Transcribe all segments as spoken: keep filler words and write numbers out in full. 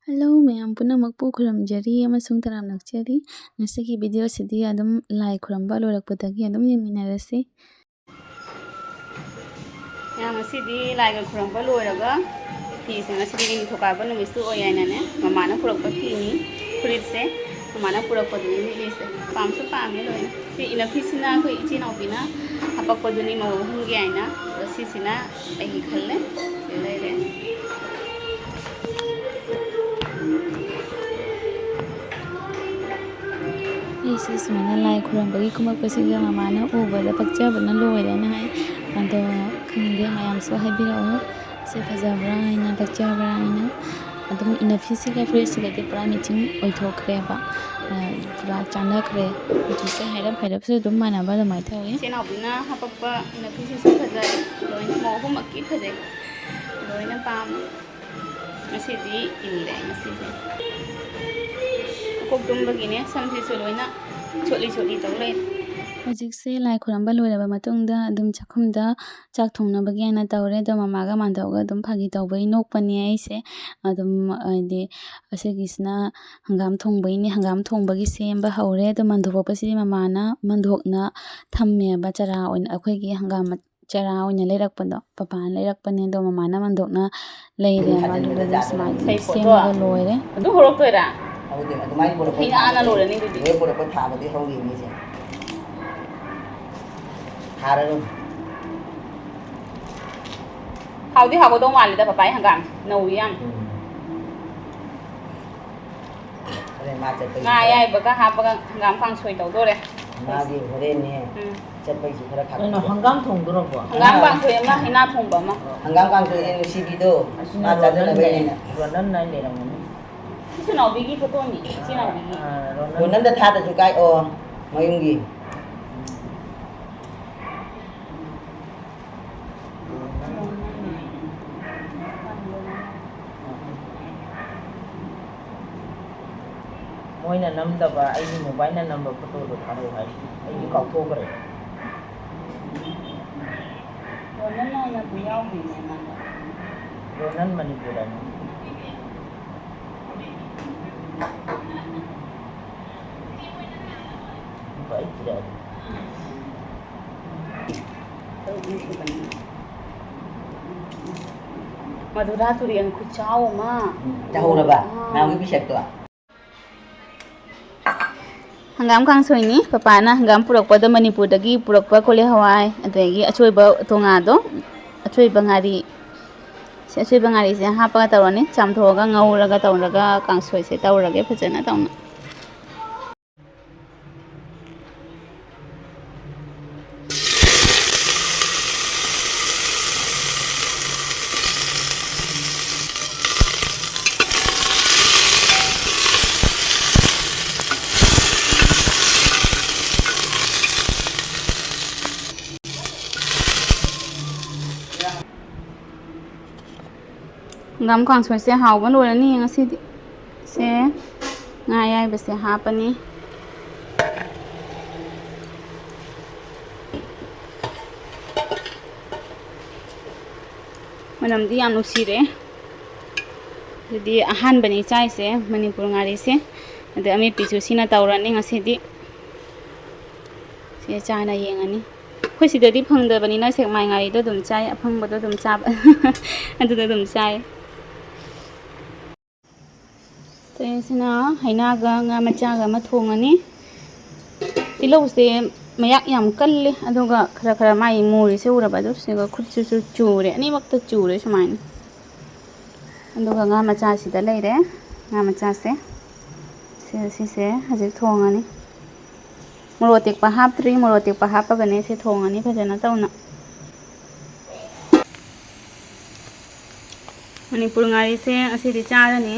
Hello ꯃꯌꯥꯝ ꯄꯨꯝꯅꯃꯛꯄꯨ ꯈꯨꯔꯨꯝꯖꯔꯤ ꯑꯃꯁꯨꯡ ꯇꯔꯥꯝꯅ ꯑꯣꯛꯆꯔꯤ꯫ ꯉꯁꯤꯒꯤ ꯚꯤꯗꯤꯑꯣꯁꯤꯗꯤ ꯑꯗꯨꯝ ꯂꯥꯏ ꯈꯨꯔꯨꯝꯕ ꯂꯣꯏꯔꯛꯄꯗꯒꯤ ꯑꯗꯨꯝ ꯌꯦꯡꯃꯤꯟꯅꯔꯁꯤ꯫ ꯃꯌꯥꯝ ꯉꯁꯤꯗꯤ ꯂꯥꯏꯒ ꯈꯨꯔꯨꯝꯕ ꯂꯣꯏꯔꯒ ꯐꯤꯁꯦ ꯉꯁꯤꯗꯤ ꯅꯤꯡꯊꯧꯀꯥꯕ ꯅꯨꯃꯤꯠꯁꯨ ꯑꯣꯏ ꯍꯥꯏꯅꯅꯦ ꯃꯃꯥꯅ ꯄꯨꯔꯛꯄ ꯐꯤꯅꯤ꯫ ꯐꯨꯔꯤꯠꯁꯦ ꯃꯃꯥꯅ ꯄꯨꯔꯛꯄꯗꯨꯅꯤ ꯂꯤꯠꯂꯤꯁꯦ꯫ ꯄꯥꯝꯁꯨ ꯄꯥꯝꯃꯦ ꯂꯣꯏꯅ꯫ ꯁꯤ ꯏꯅꯐꯤꯁꯤꯅ ꯑꯩꯈꯣꯏ ꯏꯆꯤꯟ ꯏꯅꯥꯎꯄꯤꯅ ꯍꯥꯄꯛꯄꯗꯨꯅꯤ ꯃꯧ ꯑꯍꯨꯝꯒꯤ ꯍꯥꯏꯅ꯫ ꯑꯗꯣ ꯁꯤꯁꯤꯅ ꯑꯩꯒꯤ ꯈꯜꯂꯦ꯫ ꯁꯤ ꯂꯩꯔꯦ꯫ ꯑꯩꯁꯦ ꯁꯨꯃꯥꯏꯅ ꯂꯥꯏ ꯈꯨꯔꯨꯝꯕꯒꯤ ꯀꯨꯝꯃꯛꯄꯁꯤꯗ ꯃꯃꯥꯅ ꯎꯕꯗ ꯄꯛꯆꯕꯅ ꯂꯣꯏꯔꯦꯅ ꯍꯥꯏ꯫ ꯑꯗꯣ ꯈꯪꯗꯦ, ꯃꯌꯥꯝꯁꯨ ꯍꯥꯏꯕꯤꯔꯛꯑꯣ ꯁꯤ ꯐꯖꯕ꯭ꯔꯥ ꯍꯥꯏꯅ, ꯄꯛꯆꯕ꯭ꯔꯥ ꯍꯥꯏꯅ꯫ ꯑꯗꯨꯝ ꯏꯅꯐꯤꯁꯤꯒ ꯐꯨꯔꯤꯠꯁꯤꯒꯗꯤ ꯄꯨꯔꯥ ꯃꯦꯠꯆꯤꯡ ꯑꯣꯏꯊꯣꯛꯈ꯭ꯔꯦꯕ꯫ ꯑ, ꯄꯨꯔꯥ ꯆꯥꯟꯅꯈ꯭ꯔꯦ꯫ ꯃꯆꯨꯁꯦ ꯍꯥꯏꯔꯞ ꯍꯥꯏꯔꯞꯁꯨ ꯑꯗꯨꯝ ꯃꯥꯟꯅꯕ ꯑꯗꯨꯃꯥꯏꯅ ꯇꯧꯋꯤ꯫ ꯏꯆꯦ ꯅꯥꯎꯕꯤꯅ ꯍꯥꯄꯛꯄ ꯏꯅꯐꯤꯁꯤꯁꯨ ꯐꯖꯔꯦ꯫ ꯂꯣꯏꯅ ꯃꯧ ꯑꯍꯨꯝꯃꯛꯀꯤ ꯐꯖꯩ꯫ ꯂꯣꯏꯅ ꯄꯥꯝꯃꯦ꯫ ꯉꯁꯤꯗꯤ ꯏꯜꯂꯦ ꯉꯁꯤꯁꯦ꯫ ꯃꯀꯣꯛ ꯇꯨꯝꯕꯒꯤꯅꯦ ꯁꯝꯁꯤꯁꯨ ꯂꯣꯏꯅ ꯁꯣꯠꯂꯤ ꯁꯣꯠꯂꯤ ꯇꯧ ꯂꯩ꯫ ꯍꯧꯖꯤꯛꯁꯦ ꯂꯥꯏ ꯈꯨꯔꯨꯝꯕ ꯂꯣꯏꯔꯕ ꯃꯇꯨꯡꯗ ꯑꯗꯨꯝ ꯆꯥꯛꯈꯨꯝꯗ ꯆꯥꯛ ꯊꯣꯡꯅꯕꯒꯤ ꯍꯥꯏꯅ ꯇꯧꯔꯦ꯫ ꯑꯗꯣ ꯃꯃꯥꯒ ꯃꯥꯟꯗꯣꯞꯒ ꯑꯗꯨꯝ ꯐꯥꯒꯤ ꯇꯧꯕꯒꯤ ꯅꯣꯛꯄꯅꯦ ꯑꯩꯁꯦ꯫ ꯑꯗꯨꯝ ꯍꯥꯏꯗꯤ ꯑꯁꯤꯒꯤꯁꯤꯅ ꯍꯪꯒꯥꯝ ꯊꯣꯡꯕꯒꯤꯅꯦ, ꯍꯪꯒꯥꯝ ꯊꯣꯡꯕꯒꯤ ꯁꯦꯝꯕ ꯍꯧꯔꯦ꯫ ꯑꯗꯣ ꯃꯥꯟꯗꯣꯞ ꯄꯣꯛꯄꯁꯤꯗꯤ ꯃꯃꯥꯅ ꯃꯥꯟꯗꯣꯞꯅ ꯊꯝꯃꯦꯕ, ꯆꯔꯥ ꯑꯣꯏꯅ ꯑꯩꯈꯣꯏꯒꯤ ꯍꯪꯒꯥꯝ ꯆꯔꯥ ꯑꯣꯏꯅ ꯂꯩꯔꯛꯄꯗꯣ ꯄꯄꯥꯅ ꯂꯩꯔꯛꯄꯅꯦ꯫ ꯑꯗꯣ ꯃꯃꯥꯅ ꯃꯥꯟꯗꯣꯛꯅ ꯂꯩꯔꯦ꯫ ꯊꯥꯖꯤꯟꯕꯗ ꯃꯥꯟꯗꯣꯛꯅ ꯖꯥꯠ ꯖꯥꯠ ꯁꯨꯃꯥꯏꯅ ꯂꯩ ꯄꯣꯠꯇꯣ꯫ ꯁꯦꯝꯃꯒ ꯂꯣꯏꯔꯦ꯫ ꯑꯗꯨ ꯍꯧꯔꯛꯇꯣꯏꯔꯥ? ꯍꯧꯗꯦ, ꯑꯗꯨꯃꯥꯏꯅ ꯄꯨꯔꯛꯄ ꯍꯩꯅ ꯑꯥꯅ ꯊꯥꯕꯗꯤ, ꯂꯣꯏꯔꯅꯤ ꯑꯗꯨꯗꯤ꯫ ꯂꯣꯏ ꯄꯨꯔꯛꯄ ꯊꯥꯕꯗꯤ ꯍꯧꯔꯤ ꯃꯤꯁꯦ꯫ ꯊꯥꯔꯔꯣꯏ꯫ ꯍꯥꯎꯗꯤ ꯍꯥꯎꯒꯗꯧ ꯃꯥꯜꯂꯤꯗ ꯄꯄꯥ, ꯑꯩ ꯍꯪꯒꯥꯝ ꯅꯧꯔꯤ ꯌꯥꯝ꯫ ꯎꯝ꯫ ꯍꯣꯔꯦꯟ ꯃꯥ ꯆꯠꯄꯒꯤ ꯉꯥ ꯈꯔ ꯑꯌꯥꯏꯕꯒ ꯍꯥꯞꯄꯒ ꯍꯪꯒꯥꯝ ꯀꯥꯡꯁꯣꯏ ꯇꯧꯗꯣꯔꯦ꯫ ꯃꯥꯒꯤ ꯍꯣꯔꯦꯟꯅꯦ ꯎꯝ꯫ ꯆꯠꯄꯒꯤꯁꯨ ꯈꯔ ꯀꯩꯅꯣ, ꯈꯥꯛꯄꯤꯌꯣ꯫ ꯍꯪꯒꯥꯝ ꯊꯣꯡꯗꯣꯔꯕꯣ? ꯍꯪꯒꯥꯝ ꯑꯥ꯫ ꯀꯥꯡꯁꯣꯏ ꯑꯃ, ꯍꯩꯅꯥ ꯊꯣꯡꯕ ꯑꯃ꯫ ꯍꯪꯒꯥꯝ ꯀꯥꯡꯁꯣꯏꯁꯦ ꯅꯨꯡꯁꯤꯕꯤꯗꯣ ꯑꯁꯤꯅ ꯃꯥ ꯔꯣꯅꯟ ꯆꯥꯖꯅꯕꯒꯤꯅꯦ꯫ ꯂꯩꯔꯝ-, ꯔꯣꯅꯟ ꯅꯥꯏ ꯂꯩꯔꯝꯒꯅꯤ꯫ ꯏꯆꯦ ꯅꯥꯎꯕꯤꯒꯤ ꯐꯣꯇꯣꯅꯤ, ꯏꯆꯦ ꯅꯥꯎꯕꯤꯒꯤ꯫ ꯑꯥ, ꯔꯣꯅꯟ꯫ ꯔꯣꯅꯟꯗ ꯊꯥꯗꯁꯨ ꯀꯥꯏ, ꯑꯣ, ꯃꯌꯨꯝꯒꯤ꯫ ꯃꯣꯏꯅ ꯅꯝꯗꯕ ꯑꯩꯒꯤ ꯃꯣꯕꯥꯏꯜꯅ ꯅꯝꯕ ꯐꯣꯇꯣꯗꯣ ꯊꯥꯔꯛꯑꯣ ꯍꯥꯏ꯫ ꯑꯩꯗꯤ ꯀꯥꯎꯊꯣꯛꯈ꯭ꯔꯦ꯫ ꯔꯣꯅꯟ ꯍꯥꯏꯅꯕꯨ ꯌꯥꯎꯗꯦꯅꯦ ꯃꯥꯗꯣ꯫ ꯔꯣꯅꯟ ꯃꯅꯤꯄꯨꯔꯗꯅꯤ꯫ ꯃꯗꯨꯔꯥ ꯇꯨꯔꯦꯟ ꯈꯨꯆꯥꯎ ꯑꯃ꯫ ꯆꯥꯍꯧꯔꯕ? ꯑꯥ꯫ ꯅꯍꯥꯟꯒꯤ ꯄꯤꯁꯛꯇꯣ? ꯍꯪꯒꯥꯝ ꯀꯥꯡꯁꯣꯏꯅꯤ꯫ ꯄꯄꯥꯅ ꯍꯪꯒꯥꯝ ꯄꯨꯔꯛꯄꯗ, ꯃꯅꯤꯄꯨꯔꯗꯒꯤ ꯄꯨꯔꯛꯄ ꯀꯣꯂꯤ ꯍꯋꯥꯏ, ꯑꯗꯒꯤ ꯑꯆꯣꯏꯕ ꯇꯣꯉꯥꯗꯣ, ꯑꯆꯣꯏꯕ ꯉꯥꯔꯤ, ꯁꯤ ꯑꯆꯣꯏꯕ ꯉꯥꯔꯤꯁꯦ ꯍꯥꯞꯄꯒ ꯇꯧꯔꯅꯤ꯫ ꯆꯥꯝꯊꯣꯛꯑꯒ ꯉꯧꯔꯒ ꯇꯧꯔꯒ ꯀꯥꯡꯁꯣꯏꯁꯦ ꯇꯧꯔꯒꯦ ꯐꯖꯅ ꯇꯧꯅ꯫ ꯍꯪꯒꯥꯝ ꯀꯥꯡꯁꯣꯏꯁꯦ ꯍꯥꯎꯕ ꯂꯣꯏꯔꯅꯤ ꯉꯁꯤꯗꯤ꯫ ꯁꯦ, ꯉꯥ ꯑꯌꯥꯏꯕꯁꯦ ꯍꯥꯞꯄꯅꯤ꯫ ꯃꯅꯝꯗꯤ ꯌꯥꯝ ꯅꯨꯡꯁꯤꯔꯦ꯫ ꯑꯗꯨꯗꯤ ꯑꯍꯥꯟꯕꯅꯤ ꯆꯥꯏꯁꯦ ꯃꯅꯤꯄꯨꯔ ꯉꯥꯔꯤꯁꯦ꯫ ꯑꯗꯩ ꯑꯃꯦꯠꯄꯤꯁꯨ ꯁꯤꯅ ꯇꯧꯔꯅꯤ ꯉꯁꯤꯗꯤ꯫ ꯁꯤ ꯆꯥꯅ ꯌꯦꯡꯉꯅꯤ꯫ ꯑꯩꯈꯣꯏ ꯁꯤꯗꯗꯤ ꯐꯪꯗꯕꯅꯤꯅ ꯁꯦꯛꯃꯥꯏ ꯉꯥꯔꯤꯗꯣ ꯑꯗꯨꯝ ꯆꯥꯏ, ꯑꯐꯪꯕꯗꯣ ꯑꯗꯨꯝ ꯆꯥꯕ꯫ ꯑꯗꯨꯗ ꯑꯗꯨꯝ ꯆꯥꯏ꯫ ꯇꯔꯦꯠꯁꯤꯅ ꯍꯩꯅꯥꯒ ꯉꯥ ꯃꯆꯥꯒ ꯑꯃ ꯊꯣꯡꯉꯅꯤ꯫ ꯇꯤꯜꯍꯧꯁꯦ ꯃꯌꯥꯛ ꯌꯥꯝ ꯀꯜꯂꯤ, ꯑꯗꯨꯒ ꯈꯔ ꯈꯔ ꯃꯥꯒꯤ ꯃꯨꯔꯤꯁꯦ ꯎꯔꯕ, ꯑꯗꯨ ꯁꯤꯒ ꯈꯨꯠꯁꯤꯁꯨ ꯆꯨꯔꯦ, ꯑꯅꯤꯃꯛꯇ ꯆꯨꯔꯦ ꯁꯨꯃꯥꯏꯅ꯫ ꯑꯗꯨꯒ ꯉꯥ ꯃꯆꯥꯁꯤꯗ ꯂꯩꯔꯦ, ꯉꯥ ꯃꯆꯥꯁꯦ꯫ ꯁꯤ-, ꯁꯤꯁꯦ ꯍꯧꯖꯤꯛ ꯊꯣꯡꯉꯅꯤ꯫ ꯃꯣꯔꯣꯛ ꯑꯇꯦꯛꯄ ꯍꯥꯞꯇ꯭ꯔꯤ, ꯃꯣꯔꯣꯛ ꯑꯇꯦꯛꯄ ꯍꯥꯞꯄꯒꯅꯦ ꯁꯤ ꯊꯣꯡꯉꯅꯤ ꯐꯖꯅ ꯇꯧꯅ꯫ ꯃꯅꯤꯄꯨꯔ ꯉꯥꯔꯤꯁꯦ ꯉꯁꯤꯗꯤ ꯆꯥꯔꯅꯤ꯫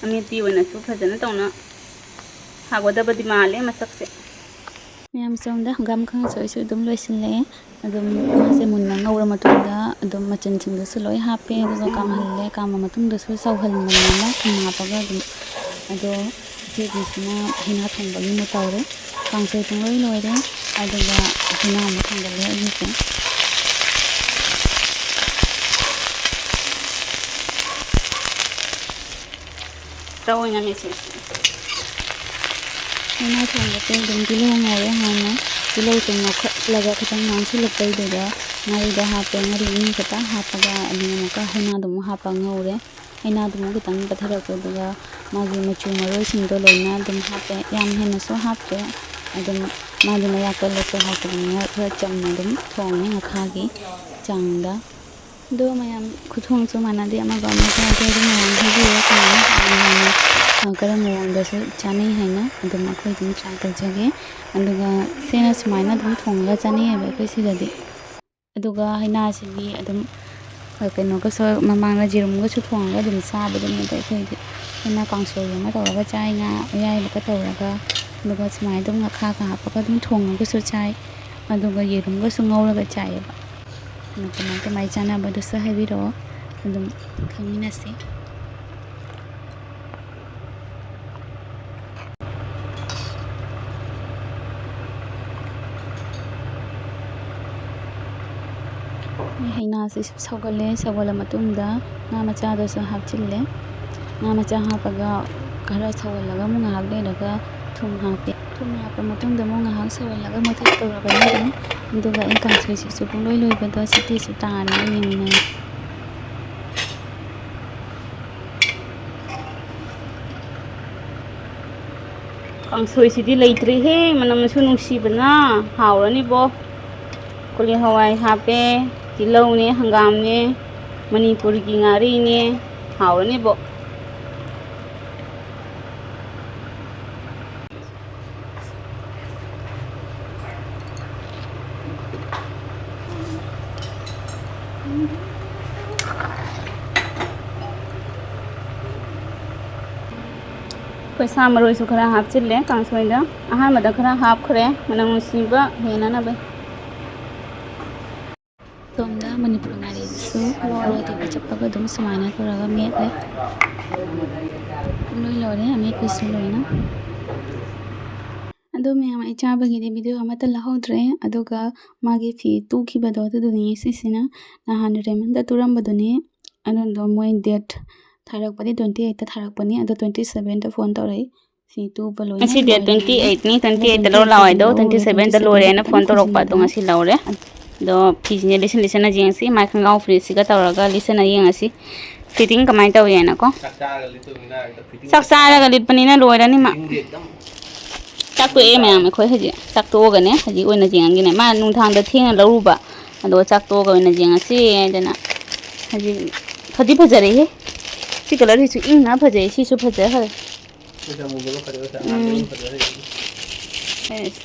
ꯑꯃꯦꯠꯄꯤ ꯑꯣꯏꯅꯁꯨ ꯐꯖꯅ ꯇꯧꯅ ꯍꯥꯎꯒꯗꯕꯗꯤ ꯃꯥꯜꯂꯦ ꯃꯁꯛꯁꯦ꯫ ꯃꯌꯥꯝ ꯁꯣꯝꯗ ꯍꯪꯒꯥꯝ ꯀꯥꯡꯁꯣꯏꯁꯨ ꯑꯗꯨꯝ ꯂꯣꯏꯁꯤꯜꯂꯛꯑꯦ꯫ ꯑꯗꯨꯝ ꯃꯥꯁꯦ ꯃꯨꯟꯅ ꯉꯧꯔ ꯃꯇꯨꯡꯗ ꯑꯗꯨꯝ ꯃꯆꯜꯁꯤꯡꯗꯨꯁꯨ ꯂꯣꯏ ꯍꯥꯞꯄꯦ, ꯑꯗꯨꯒ ꯀꯥꯝꯍꯜꯂꯦ꯫ ꯀꯥꯝꯕ ꯃꯇꯨꯡꯗꯁꯨ ꯁꯧꯍꯟꯕꯅꯤꯅ ꯊꯨꯝ ꯍꯥꯞꯄꯒ ꯑꯗꯨꯝ꯫ ꯑꯗꯣ ꯏꯆꯦꯒꯤꯁꯤꯅ ꯍꯩꯅꯥ ꯊꯣꯡꯕꯒꯤ ꯑꯃꯨꯛ ꯇꯧꯔꯦ꯫ ꯀꯥꯡꯁꯣꯏ ꯄꯨꯡꯂꯣꯏ ꯂꯣꯏꯔꯦ, ꯑꯗꯨꯒ ꯍꯩꯅꯥ ꯑꯃꯨꯛ ꯊꯣꯡꯒꯠꯂꯦ ꯑꯩꯒꯤꯁꯦ꯫ ꯇꯧ ꯑꯣꯏꯅ ꯃꯦꯠꯁꯦ꯫ ꯍꯩꯅꯥ ꯊꯣꯡꯕꯁꯦ ꯑꯗꯨꯝ ꯇꯤꯜꯍꯧ ꯉꯧꯔꯦ ꯍꯥꯟꯅ꯫ ꯇꯤꯜꯍꯧꯁꯦ ꯉꯧꯈꯠꯂꯒ ꯈꯤꯇꯪ ꯉꯥꯡꯁꯤꯜꯂꯛꯄꯩꯗꯨꯗ ꯉꯥꯔꯤꯗꯣ ꯍꯥꯞꯄꯦ꯫ ꯉꯥꯔꯤ ꯑꯅꯤ ꯈꯛꯇ ꯍꯥꯞꯄꯒ ꯑꯗꯨꯝ ꯑꯃꯨꯛꯀ ꯍꯩꯅꯥꯗꯣ ꯑꯃꯨꯛ ꯍꯥꯞꯄ ꯉꯧꯔꯦ꯫ ꯍꯩꯅꯥꯗꯨ ꯑꯃꯨꯛ ꯈꯤꯇꯪ ꯄꯠꯊꯔꯛꯄꯗꯨꯒ ꯃꯥꯒꯤ ꯃꯆꯨ ꯃꯔꯣꯏꯁꯤꯡꯗꯣ ꯂꯣꯏꯅ ꯑꯗꯨꯝ ꯍꯥꯞꯄꯦ꯫ ꯌꯥꯝ ꯍꯦꯟꯅꯁꯨ ꯍꯥꯞꯇ꯭ꯔꯦ꯫ ꯑꯗꯨꯝ ꯃꯥꯗꯤ ꯃꯌꯥꯛ ꯀꯜꯂꯁꯨ ꯍꯥꯎꯇꯕꯅꯤꯅ ꯈꯔ ꯆꯝꯅ ꯑꯗꯨꯝ ꯊꯣꯡꯉꯦ ꯉꯥꯈꯥꯒꯤ ꯆꯥꯡꯗ꯫ ꯑꯗꯣ ꯃꯌꯥꯝ ꯈꯨꯊꯣꯡꯁꯨ ꯃꯥꯟꯅꯗꯦ ꯑꯃꯒ ꯑꯃꯒ꯫ ꯑꯗꯣ ꯑꯗꯨꯝ ꯃꯌꯥꯝ ꯍꯥꯏꯕꯤꯌꯨ ꯀꯃꯥꯏꯅ ꯊꯣꯡꯉꯤ ꯍꯥꯏꯅ, ꯑ, ꯀꯔꯝꯕ ꯃꯑꯣꯡꯗꯁꯨ ꯆꯥꯅꯩ ꯍꯥꯏꯅ꯫ ꯑꯗꯨꯝ ꯑꯩꯈꯣꯏ ꯑꯗꯨꯝ try ꯇꯧꯖꯒꯦ꯫ ꯑꯗꯨꯒ ꯁꯤꯅ ꯁꯨꯃꯥꯏꯅ ꯑꯗꯨꯝ ꯊꯣꯡꯉꯒ ꯆꯥꯅꯩꯌꯦꯕ ꯑꯩꯈꯣꯏ ꯁꯤꯗꯗꯤ꯫ ꯑꯗꯨꯒ ꯍꯩꯅꯥꯁꯤꯗꯤ ꯑꯗꯨꯝ, ꯑ, ꯀꯩꯅꯣꯒꯁꯨ, ꯃꯃꯥꯡꯗ ꯌꯦꯔꯨꯝꯒꯁꯨ ꯊꯣꯡꯉꯒ ꯑꯗꯨꯝ ꯆꯥꯕꯗꯨꯅꯦꯕ ꯑꯩꯈꯣꯏꯗꯤ꯫ ꯑꯗꯨꯅ ꯀꯥꯡꯁꯣꯏ ꯑꯃ ꯇꯧꯔꯒ ꯆꯥꯏ, ꯉꯥ ꯑꯌꯥꯏꯕꯒ ꯇꯧꯔꯒ꯫ ꯑꯗꯨꯒ ꯁꯨꯃꯥꯏꯅ ꯑꯗꯨꯝ ꯉꯥꯈꯥꯒ ꯍꯥꯞꯄꯒ ꯑꯗꯨꯝ ꯊꯣꯡꯉꯒꯁꯨ ꯆꯥꯏ꯫ ꯑꯗꯨꯒ ꯌꯦꯔꯨꯝꯒꯁꯨ ꯉꯧꯔꯒ ꯆꯥꯏꯌꯦꯕ꯫ ꯑꯗꯨ ꯀꯃꯥꯏ ꯀꯃꯥꯏ ꯆꯥꯟꯅꯕꯗꯨꯁꯨ ꯍꯥꯏꯕꯤꯔꯛꯑꯣ, ꯑꯗꯨꯝ ꯈꯪꯃꯤꯟꯅꯁꯤ꯫ ꯑꯩ ꯍꯩꯅꯥꯁꯤꯁꯨ ꯁꯧꯒꯠꯂꯦ꯫ ꯁꯧꯒꯠꯂ ꯃꯇꯨꯡꯗ ꯉꯥ ꯃꯆꯥꯗꯨꯁꯨ ꯍꯥꯞꯆꯤꯜꯂꯦ꯫ ꯉꯥ ꯃꯆꯥ ꯍꯥꯞꯄꯒ ꯈꯔ ꯁꯧꯍꯜꯂꯒ ꯑꯃꯨꯛ ꯉꯥꯏꯍꯥꯛ ꯂꯩꯔꯒ ꯊꯨꯝ ꯍꯥꯞꯄꯦ꯫ ꯊꯨꯝ ꯍꯥꯞꯄ ꯃꯇꯨꯡꯗ ꯑꯃꯨꯛ ꯉꯥꯏꯍꯥꯛ ꯁꯧꯍꯜꯂꯒ ꯃꯨꯊꯠꯇꯧꯔꯕꯅꯤ ꯑꯗꯨꯝ꯫ ꯑꯗꯨꯒ ꯑꯩ ꯀꯥꯡꯁꯣꯏꯁꯤꯁꯨ ꯄꯨꯡꯂꯣꯏ ꯂꯣꯏꯕꯗ ꯁꯤꯇꯤꯁꯨ ꯇꯥꯔꯦ, ꯌꯦꯡꯃꯤꯟꯅꯔꯦ꯫ ꯀꯥꯡꯁꯣꯏꯁꯤꯗꯤ ꯂꯩꯇ꯭ꯔꯦꯍꯦ, ꯃꯅꯝꯁꯨ ꯅꯨꯡꯁꯤꯕꯅ꯫ ꯍꯥꯎꯔꯅꯤꯕꯣ꯫ ꯀꯣꯂꯤ ꯍꯋꯥꯏ ꯍꯥꯞꯄꯦ, ꯇꯤꯜꯍꯧꯅꯦ, ꯍꯪꯒꯥꯝꯅꯦ, ꯃꯅꯤꯄꯨꯔꯒꯤ ꯉꯥꯔꯤꯅꯦ꯫ ꯍꯥꯎꯔꯅꯤꯕꯣ꯫ ꯑꯩꯈꯣꯏ ꯁꯥ ꯃꯔꯣꯏꯁꯨ ꯈꯔ ꯍꯥꯞꯆꯤꯜꯂꯦ ꯀꯥꯡꯁꯣꯏꯗ꯫ ꯑꯍꯥꯟꯕꯗ ꯈꯔ ꯍꯥꯞꯈ꯭ꯔꯦ, ꯃꯅꯝ ꯅꯨꯡꯁꯤꯕ ꯍꯦꯟꯅꯅꯕ꯫ ꯁꯣꯝꯗ ꯃꯅꯤꯄꯨꯔ ꯉꯥꯔꯤꯗꯨꯁꯨ ꯃꯣꯔꯣꯛ ꯑꯇꯦꯛꯄ ꯆꯞꯄꯒ ꯑꯗꯨꯝ ꯁꯨꯃꯥꯏꯅ ꯇꯧꯔꯒ ꯃꯦꯠꯂꯦ꯫ ꯂꯣꯏ ꯂꯣꯏꯔꯦ, ꯑꯃꯦꯠꯄꯁꯨ ꯂꯣꯏꯅ꯫ ꯑꯗꯣ ꯃꯌꯥꯝ, ꯑꯩ ꯆꯥꯕꯒꯤꯗꯤ video ꯑꯃꯠꯇ ꯂꯧꯍꯧꯗ꯭ꯔꯦ꯫ ꯑꯗꯨꯒ ꯃꯥꯒꯤ ꯐꯤ ꯇꯨꯈꯤꯕꯗꯣ ꯑꯗꯨꯗꯨꯅꯤ ꯁꯤꯁꯤꯅ꯫ ꯅꯍꯥꯟ ꯔꯦꯃꯟꯗ ꯇꯨꯔꯝꯕꯗꯨꯅꯤ꯫ ꯑꯗꯨꯗꯣ ꯃꯣꯏ date ꯊꯥꯔꯛꯄꯗꯤ twenty eight ꯊꯥꯔꯛꯄꯅꯤ, ꯑꯗꯣ twenty seven phone ꯇꯧꯔꯛꯏ꯫ ꯁꯤ ꯇꯨꯕ ꯂꯣꯏꯅ ꯉꯁꯤ date ꯂꯣꯏꯔꯦ꯫ Twenty eight ꯅꯤ, twenty eight ꯂꯣꯏꯔꯦ, ꯂꯧ ꯂꯥꯛꯑꯣ ꯍꯥꯏꯗꯣ, twenty seven ꯗ ꯂꯣꯏꯔꯦ ꯍꯥꯏꯅ phone ꯇꯧꯔꯛꯄ, ꯑꯗꯣ ꯉꯁꯤ ꯂꯧꯔꯦ꯫ ꯑꯗꯣ ꯐꯤꯁꯤꯅꯦ ꯂꯤꯠꯁꯟ ꯂꯤꯠꯁꯟꯅ ꯌꯦꯡꯁꯤ, ꯃꯥꯏ ꯈꯣꯡꯒ꯭ꯔꯥꯎ ꯐꯨꯔꯤꯠꯁꯤꯒ ꯇꯧꯔꯒ ꯂꯤꯠꯁꯟꯅ ꯌꯦꯡꯉꯁꯤ, fitting ꯀꯃꯥꯏꯅ ꯇꯧꯋꯦꯅꯀꯣ꯫ ꯆꯥꯛ ꯆꯥꯔꯒ ꯂꯤꯠꯄꯅꯤꯅ ꯂꯣꯏꯔꯅꯤ ꯃꯥ꯫ ꯆꯥꯛ ꯇꯣꯛꯑꯦ ꯃꯌꯥꯝ, ꯑꯩꯈꯣꯏ ꯍꯧꯖꯤꯛ ꯆꯥꯛ ꯇꯣꯛꯑꯒꯅꯦ ꯍꯧꯖꯤꯛ ꯑꯣꯏꯅ ꯌꯦꯡꯉꯒꯦꯅꯦ꯫ ꯃꯥ ꯅꯨꯡꯗꯥꯡꯗ ꯊꯦꯡꯅ ꯂꯧꯔꯨꯕ, ꯑꯗꯣ ꯆꯥꯛ ꯇꯣꯛꯑꯒ ꯑꯣꯏꯅ ꯌꯦꯡꯉꯁꯤ ꯍꯥꯏꯗꯅ ꯍꯧꯖꯤꯛ ꯐꯗꯤ ꯐꯖꯔꯦꯍꯦ꯫ ꯁꯤ colourꯁꯤꯁꯨ ꯏꯪꯅ ꯐꯖꯩ, ꯁꯤꯁꯨ ꯐꯖꯈ꯭ꯔꯦ꯫ ꯎꯝ꯫ ꯑꯦꯁ꯫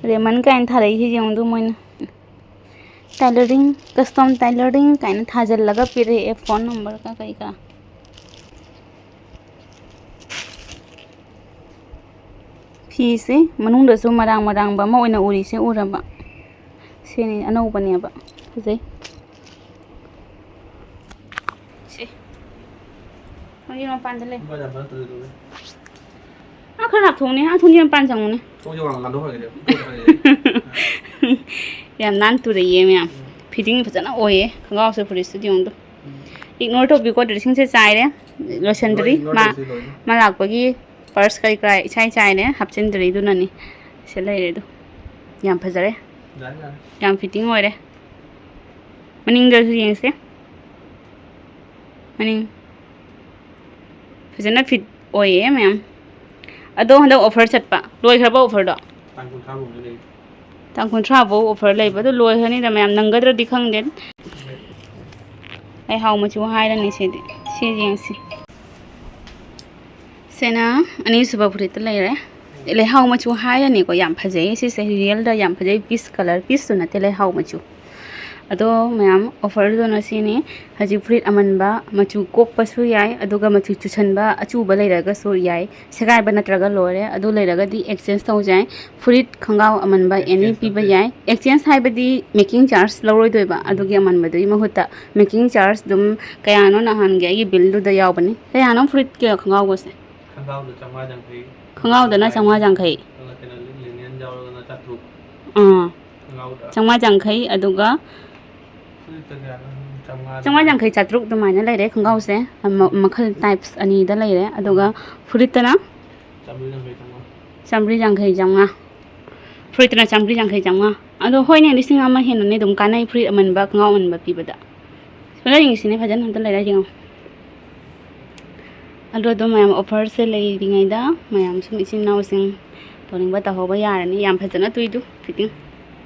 Raymond ꯀꯥꯏꯅ ꯊꯥꯔꯛꯏꯁꯤ ꯌꯦꯡꯉꯨꯗꯨ ꯃꯣꯏꯅ꯫ Tailoring, custom tailoring ꯀꯥꯏꯅ ꯊꯥꯖꯤꯜꯂꯒ ꯄꯤꯔꯛꯑꯦ, phone numberꯒ ꯀꯩꯀꯥ꯫ ꯐꯤꯁꯦ ꯃꯅꯨꯡꯗꯁꯨ ꯃꯔꯥꯡ ꯃꯔꯥꯡꯕ ꯑꯃ ꯑꯣꯏꯅ ꯎꯔꯤꯁꯦ ꯎꯔꯕ? ꯁꯤꯅꯤ ꯑꯅꯧꯕꯅꯦꯕ꯫ ꯐꯖꯩ꯫ ꯁꯤ꯫ ꯊꯣꯡꯒꯤ ꯃꯄꯥꯟꯗ ꯂꯩ꯫ ꯃꯄꯥꯟ ꯌꯥꯝ ꯐꯖꯅ ꯇꯨꯔꯦ꯫ ꯑꯥ, ꯈꯔ ꯂꯥꯞꯊꯣꯛꯎꯅꯦ꯫ ꯑꯥ, ꯊꯣꯡꯒꯤ ꯃꯄꯥꯟ ꯆꯪꯉꯨꯅꯦ꯫ ꯊꯣꯡꯁꯦ ꯋꯥꯡ ꯂꯥꯟꯊꯣꯛꯈ꯭ꯔꯒꯦ꯫ ꯌꯥꯝ ꯅꯥꯟ ꯇꯨꯔꯦꯌꯦ ꯃꯌꯥꯝ꯫ ꯎꯝ꯫ Fitting ꯐꯖꯅ ꯑꯣꯏꯌꯦ꯫ ꯈꯣꯡꯒ꯭ꯔꯥꯎꯁꯦ ꯐꯨꯔꯤꯠꯁꯨ ꯌꯦꯡꯉꯨꯗꯣ꯫ ꯎꯝ꯫ Ignore ꯇꯧꯕꯤꯀꯣ, dressingꯁꯦ ꯆꯥꯏꯔꯦ꯫ ꯂꯣꯏꯁꯟꯗ꯭ꯔꯤ꯫ ꯂꯣꯏ, ignore ꯃꯥ, ꯇꯧꯁꯤ, ꯂꯣꯏꯅ꯫ ꯃꯥ ꯂꯥꯛꯄꯒꯤ purse ꯀꯔꯤ ꯀꯔꯥ ꯏꯆꯥꯏ ꯆꯥꯏꯔꯦ꯫ ꯍꯥꯞꯆꯤꯟꯗ꯭ꯔꯤ ꯑꯗꯨꯅꯅꯤ꯫ ꯁꯤ ꯂꯩꯔꯦ ꯑꯗꯨ꯫ ꯌꯥꯝ ꯐꯖꯔꯦ꯫ ꯌꯥꯔꯦ, ꯌꯥꯔꯦ꯫ ꯌꯥꯝ fitting ꯑꯣꯏꯔꯦ꯫ ꯃꯅꯤꯡꯗꯁꯨ ꯌꯦꯡꯁꯦ꯫ ꯃꯅꯤꯡ꯫ ꯐꯖꯅ fit ꯑꯣꯏꯌꯦ ꯃꯌꯥꯝ꯫ ꯑꯗꯣ ꯍꯟꯗꯛ offer ꯆꯠꯄ꯫ ꯂꯣꯏꯈ꯭ꯔꯕ offerꯗꯣ? ꯇꯥꯡ ꯀꯨꯟꯊ꯭ꯔꯥ ꯐꯥꯎꯅꯦ ꯂꯩꯔꯤꯁꯦ꯫ ꯇꯥꯡ ꯀꯨꯟꯊ꯭ꯔꯥ ꯐꯥꯎ offer ꯂꯩꯕ꯫ ꯑꯗꯨ ꯂꯣꯏꯈ꯭ꯔꯅꯤꯗ ꯃꯌꯥꯝ꯫ ꯅꯪꯒꯗ꯭ꯔꯗꯤ ꯈꯪꯗꯦ꯫ ꯂꯩꯍꯥꯎ ꯃꯆꯨ ꯍꯥꯏꯔꯅꯤ ꯁꯤꯗꯤ꯫ ꯁꯤ ꯌꯦꯡꯁꯤ꯫ ꯁꯤꯅ ꯑꯅꯤꯁꯨꯕ ꯐꯨꯔꯤꯠꯇ ꯂꯩꯔꯦ꯫ ꯂꯩꯍꯥꯎ ꯃꯆꯨ ꯍꯥꯏꯔꯅꯤꯀꯣ, ꯌꯥꯝ ꯐꯖꯩ ꯁꯤꯁꯦ, realꯗ ꯌꯥꯝ ꯐꯖꯩ, peach colour, peacheꯇꯨ ꯅꯠꯇꯦ, ꯂꯩꯍꯥꯎ ꯃꯆꯨ꯫ ꯑꯗꯣ ꯃꯌꯥꯝ, offerꯗꯨꯅ ꯁꯤꯅꯤ꯫ ꯍꯧꯖꯤꯛ ꯐꯨꯔꯤꯠ ꯑꯃꯟꯕ ꯃꯆꯨ ꯀꯣꯛꯄꯁꯨ ꯌꯥꯏ, ꯑꯗꯨꯒ ꯃꯆꯨ ꯆꯨꯁꯟꯕ ꯑꯆꯨꯕ ꯂꯩꯔꯒꯁꯨ ꯌꯥꯏ, ꯁꯦꯒꯥꯏꯕ ꯅꯠꯇ꯭ꯔꯒ ꯂꯣꯏꯔꯦ, ꯑꯗꯨ ꯂꯩꯔꯒꯗꯤ exchange ꯇꯧꯖꯩ꯫ ꯐꯨꯔꯤꯠ ꯈꯣꯡꯒ꯭ꯔꯥꯎ ꯑꯃꯟꯕ any exchange ꯄꯤꯕ ꯇꯧꯖꯩ꯫ ꯌꯥꯏ꯫ Exchange ꯍꯥꯏꯕꯗꯤ making charge ꯂꯧꯔꯣꯏꯗꯣꯏꯕ, ꯎꯝ꯫ ꯑꯗꯨꯒꯤ ꯑꯃꯟꯕꯗꯨꯒꯤ ꯃꯍꯨꯠꯇ making charge ꯑꯗꯨꯝ ꯀꯌꯥꯅꯣ ꯅꯍꯥꯟꯒꯤ ꯑꯩꯒꯤ billꯗꯨꯗ ꯌꯥꯎꯕꯅꯤ꯫ ꯀꯌꯥꯅꯣ ꯐꯨꯔꯤꯠꯀꯤ ꯈꯣꯡꯒ꯭ꯔꯥꯎꯒꯁꯦ? ꯈꯣꯡꯒ꯭ꯔꯥꯎꯗ ꯆꯥꯝꯃꯉꯥ ꯌꯥꯡꯈꯩ꯫ ꯈꯣꯡꯒ꯭ꯔꯥꯎꯗꯅ ꯆꯥꯝꯃꯉꯥ ꯌꯥꯡꯈꯩ꯫ ꯑꯗꯨꯒ ꯀꯩꯅꯣ, linen ꯌꯥꯎꯔꯒꯅ ꯆꯥꯇ꯭ꯔꯨꯛ꯫ ꯑꯥ꯫ ꯈꯣꯡꯒ꯭ꯔꯥꯎꯗ꯫ ꯆꯥꯝꯃꯉꯥ ꯌꯥꯡꯈꯩ, ꯑꯗꯨꯒ ꯐꯨꯔꯤꯠꯇ ꯀꯌꯥꯅꯣ? ꯆꯥꯝꯃꯉꯥ ꯌꯥꯡꯈꯩ, ꯆꯥꯇ꯭ꯔꯨꯛ ꯑꯗꯨꯃꯥꯏꯅ ꯂꯩꯔꯦ ꯈꯣꯡꯒ꯭ꯔꯥꯎꯁꯦ꯫ ꯑꯃ-, ꯃꯈꯜ types ꯑꯅꯤꯗ ꯂꯩꯔꯦ꯫ ꯑꯗꯨꯒ ꯐꯨꯔꯤꯠꯇꯅ ꯆꯥꯝꯃꯔꯤ ꯌꯥꯡꯈꯩ, ꯆꯥꯝꯃꯉꯥ꯫ ꯆꯥꯝꯃꯔꯤ ꯌꯥꯡꯈꯩ, ꯆꯥꯝꯃꯉꯥ꯫ ꯐꯨꯔꯤꯠꯇꯅ ꯆꯥꯝꯃꯔꯤ ꯌꯥꯡꯈꯩ, ꯆꯥꯝꯃꯉꯥ꯫ ꯑꯗꯣ ꯍꯣꯏꯅꯦ, ꯂꯤꯁꯤꯡ ꯑꯃ ꯍꯦꯟꯅꯅꯦ ꯑꯗꯨꯝ ꯀꯥꯟꯅꯩ ꯐꯨꯔꯤꯠ ꯑꯃꯟꯕ, ꯈꯣꯡꯒ꯭ꯔꯥꯎ ꯑꯃꯟꯕ ꯄꯤꯕꯗ꯫ ꯐꯖꯅ ꯌꯦꯡꯁꯤꯅꯦ, ꯐꯖꯅ ꯑꯝꯇ ꯂꯩꯔ ꯌꯦꯡꯉꯣ꯫ ꯑꯗꯣ ꯑꯗꯨꯝ ꯃꯌꯥꯝ offerꯁꯦ ꯂꯩꯔꯤꯉꯩꯗ ꯃꯌꯥꯝ ꯁꯨꯝ ꯏꯆꯤꯟ ꯏꯅꯥꯎꯁꯤꯡ ꯇꯧꯅꯤꯡꯕ ꯇꯧꯍꯧꯕ ꯌꯥꯔꯅꯤ꯫ ꯌꯥꯝ ꯐꯖꯅ ꯇꯨꯏꯗꯨ fitting꯫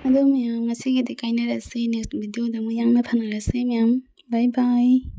ꯑꯗꯣ ꯃꯌꯥꯝ ꯉꯁꯤꯒꯤꯗꯤ ꯀꯥꯏꯅꯔꯁꯤ꯫ Next videoꯗ ꯑꯃꯨꯛ ꯌꯥꯝꯅ ꯐꯪꯅꯔꯁꯤ ꯃꯌꯥꯝ꯫ Bye bye꯫